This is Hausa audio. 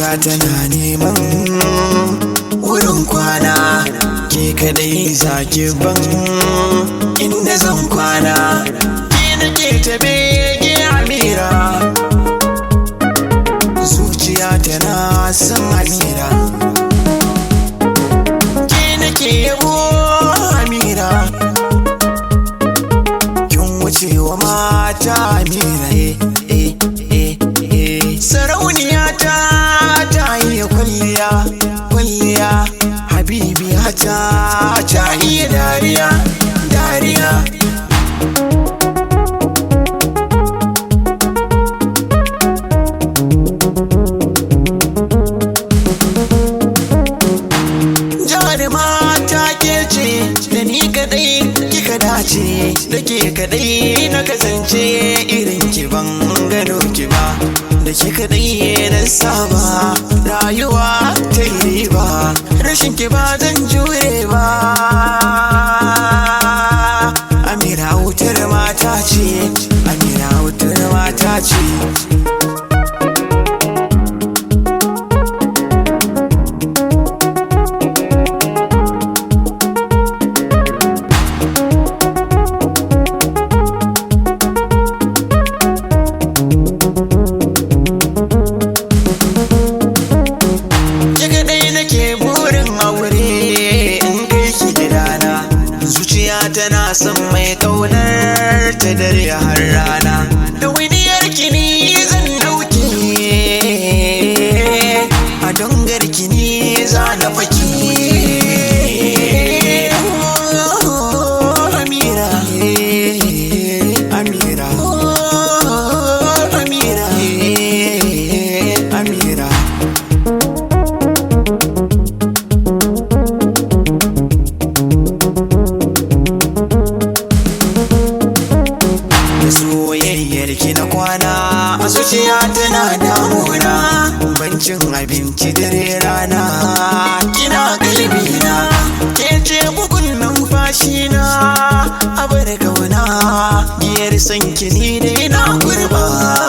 Zuciya tana neman wurin kwana, ke kadai zaki ban inda zan kwana. Ke nake ta bege Amira, zuciya tana son Amira. Ke nake yabo Amira, kin wuce wa mata Amira. Eh, eh, eh, eh. Sarauniya ta ta iya kwalliya, kwalliya. Habibi ta ta iya dariya, dariya. Jaruma ta ke ce da ni kadai kika dace, da ke kadai na kasance irin ki ban gano ki ba, da ke kadai na saba rayuwa ta yi riba, rashin ki ba zan jure ba. Amira wutar mata ce, Amira wutar mata ce. Ke kadai nake burin aure in kai ki gidana, zuciya tana son mai kaunar ta dare har rana. Ɗawainiyar ki ni zan dauke, a dongar ki ni za na fake. Oh, Amira, eh, Amira, oh, Amira, eh, Amira. Da soyayyar ki na kwana a zuciya tana damuna, bancin abinci dare rana kina kalbina, ke ce bugun numfashi na a bar kauna, giyar san ki ni dai na gurba.